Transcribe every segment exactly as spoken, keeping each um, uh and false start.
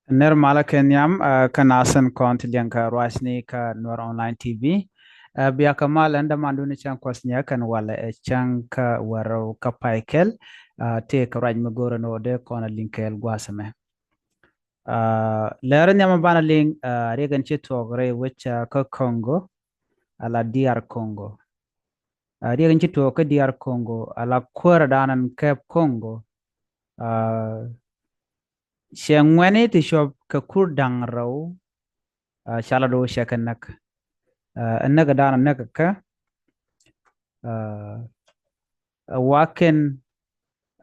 Nɛr malä kɛ nhiam, kä nath tin kɔn ti liɛŋ kä ruacni kä Nuɛr Online T V. Bia kɛ mal ɛn dämandun cäŋ kuɔth nyɛ kɛn walɛ ɛ cäŋ kä wärɛw kä pay kɛl. Tëë kɛ ruac mi go̱rɛ ni wä dee kɔn a liŋ kɛɛl gua̱a̱th ɛmɛ. Lɛr nhiam banɛ liŋ, riɛk in ci tuɔɔk rɛy wec kä Congo ala D R Congo. Riɛk in ci tuɔɔk kä D R Congo ala kuäär dan in kɛp Congo. Cɛ ŋuɛ̈ni ti cuɔp kɛ kur da̱ŋ rɛw. Ca la do̱ cɛ kɛ näk. Ɛ näk dan näk kɛ ɛ waken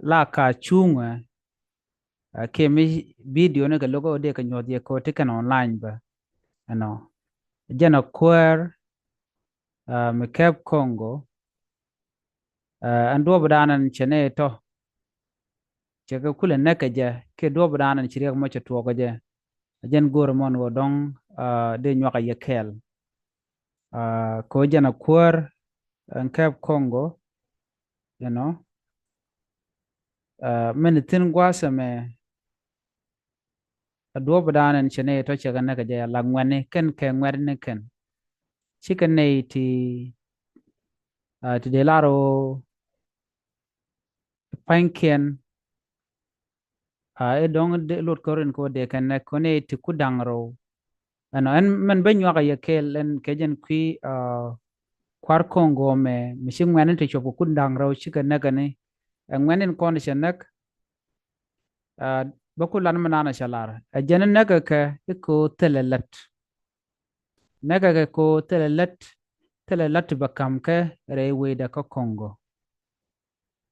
la ka cuŋɛ. Kiɛ mi video ni kɛ lo̱k ɔ dee kɛ nyuɔth yɛ kɛ ɔ ti kɛn online bä. Ɛnɔ jɛn ɛ kuäär mi kɛp Congo. Ɛn duɔp dan ɛn cɛ nɛ tɔ cɛ kɛ kulɛ näk kɛ jɛ kiɛ duɔp dan ɛn ci riɛk mɔ cɛ tuɔɔk kɛ jɛ. Jɛn go̱o̱r mɔn ɣöö dɔ̱ŋ dee nyuak a yɛ kɛɛl. Kɛ ɣöö jɛn a kuäär ɛn kɛp Congo, you know. Min thi̱n gua̱a̱th ɛmɛ a duɔp dan ɛn cɛ nɛ tɔ cɛ kɛ näk kɛ jɛ la ŋuɛ̈ni kɛn kɛ ŋuɛ̈ni kɛn. Cikɛ nɛy ti ti dee lar ɣöö pa̱nykiɛn. Ɛ dɔ̱ŋ lot kä rin kɛ wä dee kɛn nɛ kɔn ɛ ti ku da̱ŋ rɛw. Ɛnɔ ɛn mɛn bä nyuak a yɛ kɛɛl ɛn kɛ jɛn kui̱ kua̱r Congo mɛ mi ci ŋuɛ̈ni ti cuɔp kɛ ku da̱ŋ rɛw cikɛ näk ɛni. Ɛ ŋuɛ̈ni in kɔn cɛ näk. Bä ku lan mi naan cɛ lar ɛ jɛn näk kɛ kɛ i̱ kɛ thilɛ lät. Näk kɛ kɛ kɛ thilɛ lät, thilɛ lät ti bɛ ka̱m kɛ rɛy wecdɛ kä Congo.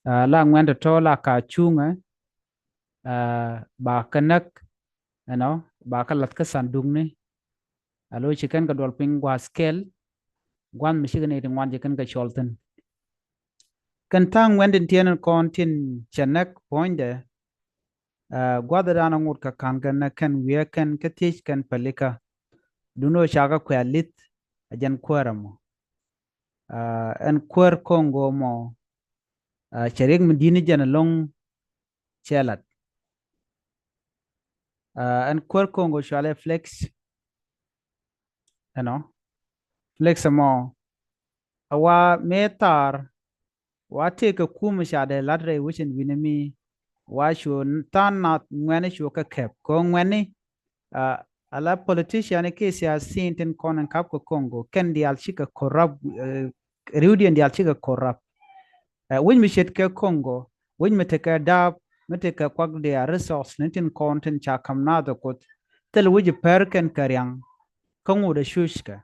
La ŋuɛn tɔ̱tɔ̱ la ka cuŋɛ ba kɛ näk, ɛnɔ ba kɛ lath kä sandukni. A lo̱c ci kɛn kɛ duɔl piny gua̱a̱th kɛl gua̱a̱th mi cikɛ nɛy ti ŋuan ci kɛn kɛ cɔl thi̱n. Kɛn tha̱a̱ŋ ŋuɛn tin tiɛn kɔn tin cɛ näk puɔ̱nydɛ. Gua̱a̱th dan a ŋot kɛ ka̱n kɛn nɛ kɛn wiɛ kɛn kä thiec kɛn pälikä. Dun ɔ ca kɛ kuɛ a lith a jɛn kuäär ɛmɔ. Ɛn kuäär Congo mɔ cɛ riɛk mi di̱t ni jɛn ɛlɔ̱ŋ cɛ lat. Ɛn kuäär Congo cualɛ Felix. Ɛnɔ Felix ɛmɔ a wa mëë thaar wa tëëkɛ kum ca dee lat rɛy wecin wi̱ni mi wa cu tha̱a̱ŋ nath ŋuɛ̈ni cu kɛ kɛp kɛ ŋuɛ̈ni. Ala politician kiɛ siasin tin kɔn in kap kɛ Congo kɛn diaal cikɛ corrupt. Riwdiɛn diaal cikɛ corrupt. Wec mi ce̱tkɛ Congo wec mi tekɛ daap mi tekɛ kuak diaal resource ni tin kɔn tin ca ka̱m naath ɛ Kuoth. Thil wec pär kɛn kɛ riaŋ kä ŋot ɛ cuckɛ.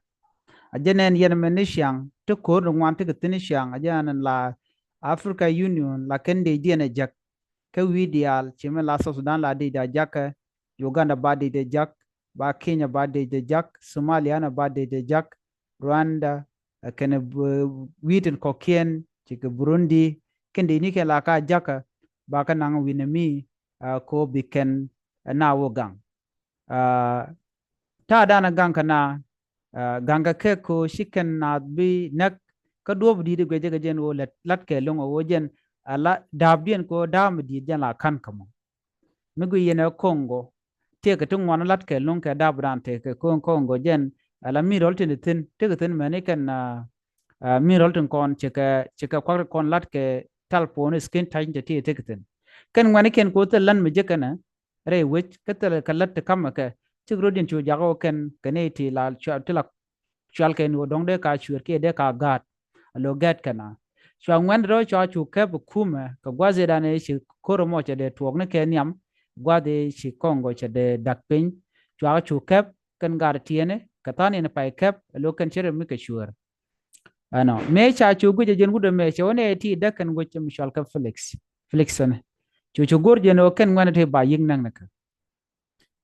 A jɛ nɛn yɛn mɛ ni ciaŋ ti ko̱r ni ŋuan ti kɛ thi̱n ciaŋ a jɛ nɛn la Africa Union la kɛn dee diɛn ɛ jäk. Kä wi̱i̱ diaal ci mi la South Sudan la dee dee jakä. Uganda ba dee dee jak, ba Kenya ba dee dee jak, Somalia na ba dee dee jak, Rwanda kɛnɛ wi̱i̱ tin kɔ̱kiɛn cikɛ Burundi. Kɛn dee ni kɛ la ka jakä ba kä naŋ wi̱nɛ mi ko bi kɛn na wä gaŋ. Ta̱a̱ danɛ gaŋ kä na gaŋ kä kɛ ko ci kɛn na bi näk. Kä duɔ̱p di̱i̱t guecä kɛ jɛn wä lat kɛ lo̱ŋ wä jɛn ala da̱a̱p diɛn ko da̱a̱p mi di̱i̱t jɛn la ka̱n kä mɔ. Mi gui yɛn ɛ Congo tëëkɛ ti ŋuan lat kɛ luŋ kɛ dap dan tëëkɛ Congo jɛn ala mi rɔl tin thi̱n tëëkɛ thi̱n mɛni kɛn mi rɔl tin kɔn cikɛ cikɛ kuak kɔn lat kɛ tal puɔn skin touch tɛ ti tëëkɛ thi̱n. Kɛn ŋuɛni kɛn ko thil lan mi jekɛnɛ rɛy wec kä thil kɛ lat ti kamɛ kɛ cik rot din cu jakɔ kɛn kɛ ni ti la ti la cual kɛ ni wä dɔ̱ŋ dee ka cueer kiɛ dee ka gaat. A lo gɛt kɛn a cua ŋuɛn rɔ cua cu kɛp kumɛ kɛ gua̱th idan i̱ ci ko̱r mɔ cɛ dee tuɔɔk ni kɛ nhiam. Gua̱th i̱ ci Congo cɛ dee dak piny cua cu kɛp kɛn gaat tiɛni kɛ than in pay kɛp a lo kɛn cɛ rɛ mi kɛ cueer. Ɛnɔ mëë ca cu guic a jɛn wut ɛmɛ cɛ wä nɛ ti däk kɛn guic mi cual kɛ Felix. Felix ɛn cu cu go̱r jɛn ɔ kɛn ŋuɛn ti ba yi̱k näk ni kɛ.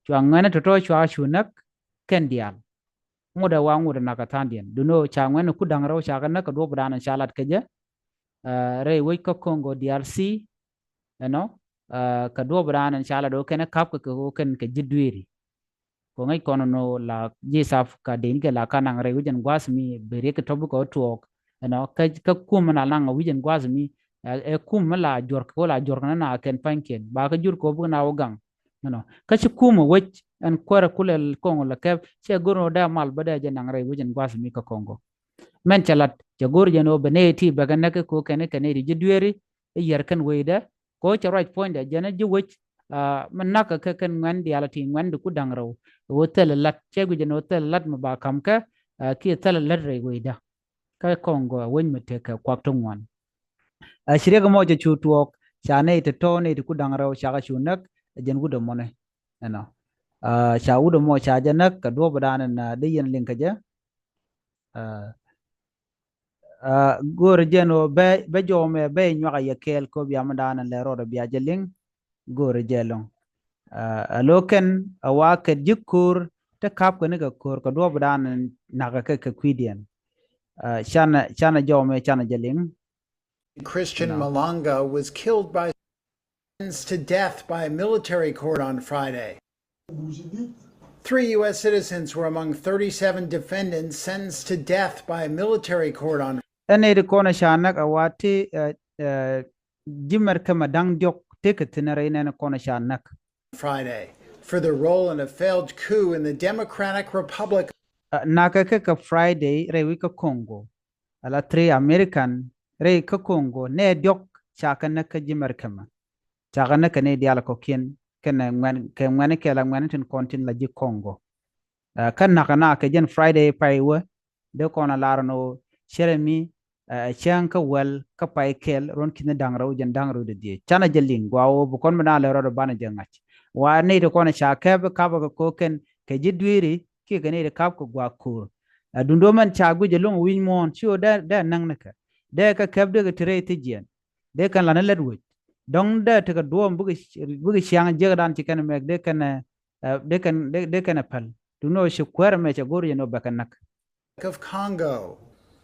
Cua ŋuɛni tɔ̱tɔ̱ cua cu näk kɛn diaal. Ŋut ɛ wa ŋut ɛ nak ɛ tha̱a̱ŋdiɛn. Duno ca ŋuɛni ku da̱ŋ rɛw ca kɛ näk kɛ duɔ̱p dan ca lat kɛ jɛ. Rɛy wec kä Congo D R C. Ɛnɔ kɛ duɔ̱p dan ca lat ɔ kɛn ɛ kap kɛ kɛ ɔ kɛn kɛ ji̱ dueeri. Kɛ ŋäc kɔn nɔ la ji̱ sap ka den kɛ la ka naŋ rɛy wec ɛn gua̱a̱th mi bi riɛk kɛ tɔp kɛ ɔ tuɔɔk. Ɛnɔ kä kä kum mi na naŋ a wi̱c ɛn gua̱a̱th mi ɛ kum mi la juɔ̱r kɛ ɔ la juɔ̱r kɛ na na kɛn pa̱nykiɛn ba kä jur kɛ ɔ bik na wä gaŋ. Ɛnɔ kä ci kum ɛ wec ɛn kuäärä kulɛ Kɔŋgɔ lɛ kɛp, cɛ go̱r ni ɣöö dee mal bä dee jɛ naŋ rɛy wec ɛn gua̱a̱th mi kä Kɔŋgɔ. Mɛn cɛ lat, cɛ go̱r jɛ ni ɣöö bɛ nɛy ti bɛ kɛ näk kä ko̱ kɛn kɛ nɛy ti ji̱ dueeri, i̱ yɛr kɛn wecdä, kɛ ɣöö cɛ ruac puɔ̱nydɛ jɛn ji̱ wec, ah, mi nakä kɛ kɛn ŋuɛ̈n diaal ti ŋuɛ̈n di ku da̱ŋ rɛw. Ɣöö thilɛ la̱t, cɛ guic jɛ ni ɣöö thilɛ la̱t mi ba ka̱m kɛ, ah, kiɛ thilɛ la̱t rɛy wecdä. Kä Kɔŋgɔ ɛ wec mi tekɛ kuak ti ŋuan. Ah, ci riɛk mɔ cɛ cu tuɔɔk, ca nɛy ti tɔ̱ nɛy ti ku da̱ŋ rɛw cakɛ cu näk, ɛ jɛn wut ɛmɔni. Ɛnɔ. Ah, ca wut ɛmɔ ca jɛ näk kɛ duɔ̱ɔ̱p dan ɛn, ah, dee yɛn liŋ kɛ jɛ. Ah, ah, go̱o̱rɛ jɛn ɣöö bɛ, bɛ jɔw mɛ bɛ nyuak a yɛ kɛɛl kɛ bia mi dan ɛn lɛ rɔɔdɛ bia jɛ liŋ. Go̱o̱rɛ jɛ ɛlɔ̱ŋ. Ah, a lo̱ kɛn a wa kɛt ji̱ ko̱o̱r te ka̱p kɛ ni kɛ ko̱o̱r kɛ duɔ̱ɔ̱p dan ɛn nakä kɛ kɛ kui̱diɛn. Ah, canɛ, canɛ jɔw mɛ canɛ jɛ liŋ. Christian Malanga was killed by, sentenced to death by a military court on Friday. Three U S citizens were among thirty-seven defendants sentenced to death by a military court on. Ɛn nɛy ti kɔn ca näk a wa ti, eh, eh, ji̱ mɛr kɛ ma da̱ŋ diɔ̱k tekɛ thi̱n rɛy nɛn kɔn ca näk. Friday for their role in a failed coup in the Democratic Republic. Ah, nakä kɛ kɛ Friday rɛy wec kä Kɔŋgɔ. Ala three American rɛy kä Kɔŋgɔ nɛy diɔ̱k cakɛ näk kä ji̱ mɛr kɛ ma. Cakɛ näk kɛ nɛy diaal kɔ̱kiɛn kɛnɛ ŋuɛ̈n, kɛ ŋuɛ̈n kɛ la ŋuɛ̈n tin kɔn tin la ji̱ Kɔŋgɔ. Ah, kä nakä na kɛ jɛn Friday pay wä, dee kɔn a lar ni ɣöö cɛrɛ mi, ah, cäŋ kä wäl kä pay kɛl ruɔ̱n ki̱n da̱ŋ rɛw jɛn da̱ŋ rɛw dee dhieec. Canɛ jɛ liŋ gɔaa ɣöö bi kɔn bi na lɛ rɔɔdɛ banɛ jɛ ŋa̱c. Wa nɛy ti kɔn ca kɛp ka̱pä kɛ ko̱ kɛn kɛ ji̱ dueeri kiɛ kɛ nɛy ti ka̱p kɛ gua̱a̱k ko̱o̱r. Ah, duundɛ mɛn ca guic ɛlɔ̱ŋ wi̱c muɔ̱ɔ̱n ci ɣöö dee, dee näŋ ni kɛ. Dee kɛ kɛp dee kɛ ti rɛy thi̱jiɛn. Dee kɛn la ni lät wec. Dɔ̱ŋ dee tekɛ duɔ̱ɔ̱m bikɛ, bikɛ ciaŋ jiäkdan ci kɛn mɛk dee kɛn, eh, dee kɛn, dee, dee kɛn ɛ päl. Duundɛ ɣöö ci kuäärä mɛ cɛ go̱r yɛn ɣöö bɛ kɛ näk. Of Congo.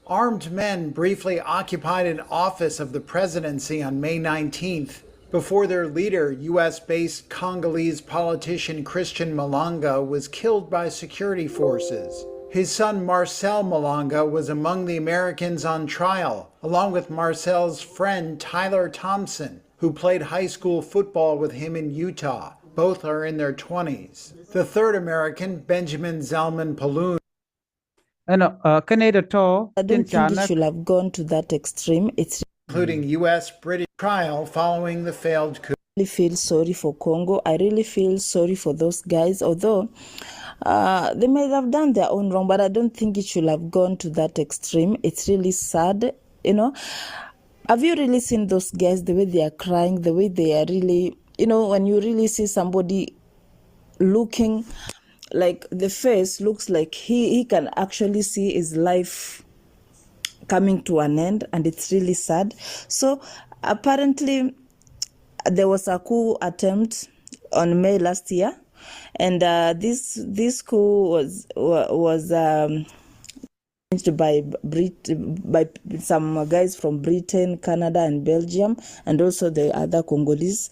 Armed men briefly occupied an office of the presidency on May nineteenth before their leader, U S-based Congolese politician Christian Malanga, was killed by security forces. His son Marcel Malanga was among the Americans on trial, along with Marcel's friend Tyler Thompson, who played high school football with him in Utah. Both are in their twenties. The third American, Benjamin Zalman Paloun, Ɛnɔ, ah, kɛn nɛy tɔ̱tɔ̱ I don't think it should have gone to that extreme. It's including U S British trial following the failed coup. Really feel sorry for Congo. I really feel sorry for those guys, although, uh, they may have done their own wrong, but I don't think it should have gone to that extreme. It's really sad, you know. Have you really seen those guys, the way they are crying, the way they are really, you know, when you really see somebody looking like the face looks like he, he can actually see his life coming to an end, and it's really sad. So apparently there was a coup attempt on May last year, and, uh, this, this coup was, wa-, was, um, by Brit-, by some guys from Britain, Canada, and Belgium, and also the other Congolese.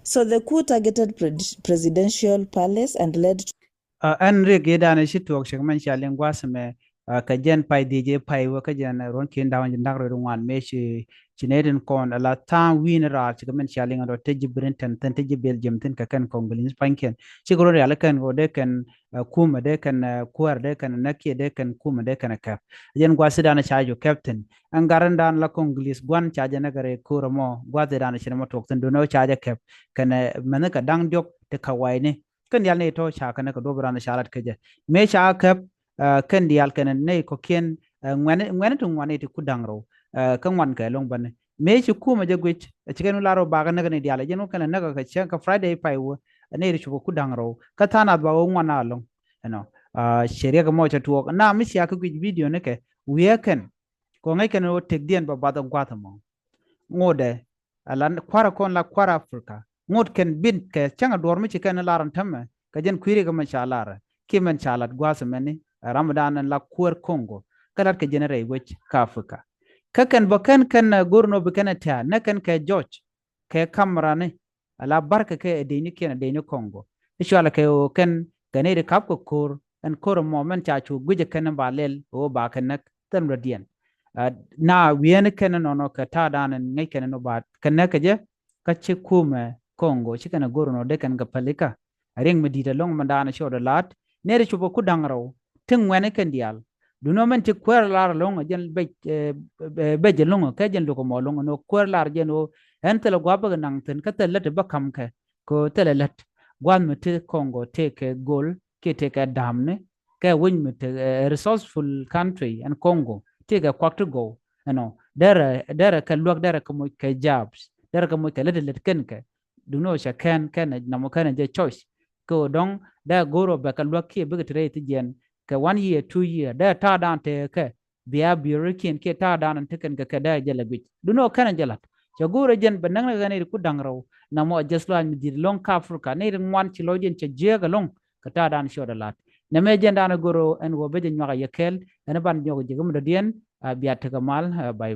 So the coup targeted pred-, presidential palace and led to Uh, ɛn riɛk yɛ danɛ ci tuɔɔk cɛ kɛ mɛn cia liŋ gua̱a̱th ɛmɛ, uh, kɛ jɛn pay dhiec ɛ pay wä kɛ jɛn, uh, ruɔ̱n kiɛn da̱ŋ ji̱ da̱ŋ rɛw di ŋuan mëë ci, ci nɛy tin kɔn ala tha̱a̱ŋ wi̱i̱ni raar cɛ kɛ mɛn cia liŋ ɛn rɔ te ji̱ Britain thi̱n, te ji̱ Belgium thi̱n, kɛ kɛn Congolese pa̱ny kiɛn. Cikɛ ruɔ̱n rial kɛn kɛ ɣöö dee kɛn, uh, kumɛ dee kɛn, uh, kuäär dee kɛn näk kiɛ dee kɛn kumɛ dee kɛn kɛp. Jɛn gua̱a̱th danɛ ca jɔ kɛp thi̱n. Ɛn gat in dan la Congolese gua̱n ca jɛ näk rɛy ko̱r ɛmɔ, gua̱a̱th danɛ ci nɛ mɔ tuɔɔk thi̱n, duundɛ ɣöö ca jɛ kɛp kɛn, uh, mɛni kɛ da̱ŋ diɔ̱k ti kɛ wayni. Kɛn diaal nɛy tɔ̱ ca kɛn kɛ duɔ̱p ran ca lat kä jɛ. Mëë ca käp, ah, kɛn diaal kɛn nɛy kɔ̱kiɛn, ah, ŋuɛ̈ni, ŋuɛ̈ni ti ŋuan nɛy ti ku da̱ŋ rɛw, ah, kä ŋuan kɛ ɛlɔ̱ŋ bäni. Mëë ci kumɛ jɛ guic, ah, ci kɛn wä lar rɛw bakɛ näk nɛy diaal, jɛn wä kɛn lɛ näk kɛ cäŋ kɛ Friday pay wä, nɛy ti cupɛ ku da̱ŋ rɛw. Kä tha̱a̱ŋ nath ba wä ŋuan a ɛlɔ̱ŋ. Ɛnɔ, ah, cɛ riɛk ɛmɔ cɛ tuɔɔk. Na mi cia kä guic video ni kɛ, wiee kɛn, kɔ ŋäc kɛn wä tëkdiɛn ba bath ɛ gua̱th ɛmɔ. Ŋotdɛ, ala kua̱rä kɔn la kua̱rä Africa. Ŋot kɛn bin kɛ cäŋ a duɔ̱ɔ̱r mi ci kɛn lar ɛn tämɛ, kɛ jɛn kui̱ri kɛ mɛn ca lar, kiɛ mɛn ca lat gua̱a̱th mɛni, ɛ ram dan ɛn la kuäär Congo, kä lat kɛ jɛn rɛy wec kä Africa. Kä kɛn bä kɛn kɛn, eh, go̱r nɔ bi kɛn ɛ tɛ̈ɛ̈, nɛ kɛn kɛ jɔc, kɛ kamarani, ala barkɛ kɛ ɛ dec ni kiɛn ɛ dec ni Congo. I̱ cualɛ kɛ ɣöö kɛn kɛ nɛy ti kap kɛ ko̱r, ɛn ko̱r ɛmɔ mɛn ca cu guic ɛ kɛn ba lɛl, ɣöö ba kɛ näk, thil rɔ diɛn. Ah, na wi̱i̱ni kɛn nɔnɔ kɛ ta̱a̱ dan ɛn ŋäc kɛn nɔ ba kɛ näk kɛ jɛ, kä ci kumɛ Congo, ci kɛn ɛ go̱r nɔ dee kɛn kɛ pälikä. Ɛ riɛŋ mi di̱i̱t ɛlɔ̱ŋ mɛn da̱a̱n cɔɔd ɛ la̱t nɛɛri cop ɛ ku da̱ŋ rɛw. Ti ŋuɛ̈ni kɛn diaal. Duŋni ɔ mɛn ti kuäär lar ɛlɔ̱ŋ ɛ jɛn bec, bec ɛlɔ̱ŋ ɛ kɛ jɛn luk ɛmɔ ɛlɔ̱ŋ ɛn ɣöö kuäär lar jɛn ɣöö ɛn thilɛ gua̱a̱p bä kɛ naŋ thi̱n kä thilɛ lät bä ka̱m kɛ. Kɛ ɣöö thilɛ lät gua̱a̱th mi ti Congo tëëkɛ go̱l kiɛ tëëkɛ da̱a̱mni kɛ wec mi te resourceful country ɛn Congo tëëkɛ kuak ti gɔw. Ɛnɔ derɛ derɛ kɛ luäk derɛ kɛ moc kɛ jobs derɛ kɛ moc kɛ lät lät kɛn kɛ. Duŋni ɔ cɛ kɛn kɛn nɔmɔ kɛn jɛ choice. Kɛ ɣöö dɔ̱ŋ dee go̱o̱r ɔ bɛ kɛ luäk kiɛ bikɛ ti rɛy ti jiɛn kɛ one year, two year dee ta̱a̱ da̱a̱n tëëkɛ bia biörikiɛn kiɛ ta̱a̱ da̱a̱n ti kɛn kɛ kɛ dee jɛ lɛ guic. Duŋni ɔ kɛn jɛ la̱t cɛ go̱o̱r ɛ jɛn bɛ näŋ ni kɛ nɛy ti ku da̱ŋ rɛw. Nɔmɔ ɛ jɛth lɔaac mi di̱i̱t ɛlɔ̱ŋ kä Africa nɛy ti ŋuan ci lɔc jɛn cɛ jiääk ɛlɔ̱ŋ kɛ ta̱a̱ da̱a̱n cɔɔd ɛ la̱t. Nɛmɛ jɛn da̱a̱n ɛ go̱o̱r ɔ ɛn ɣöö bä jɛ nyuak ɛ yɛ kɛɛl ɛn ban nyɔk ji̱ kä mi dɔ̱diɛn. Bia tekɛ mal. Bye.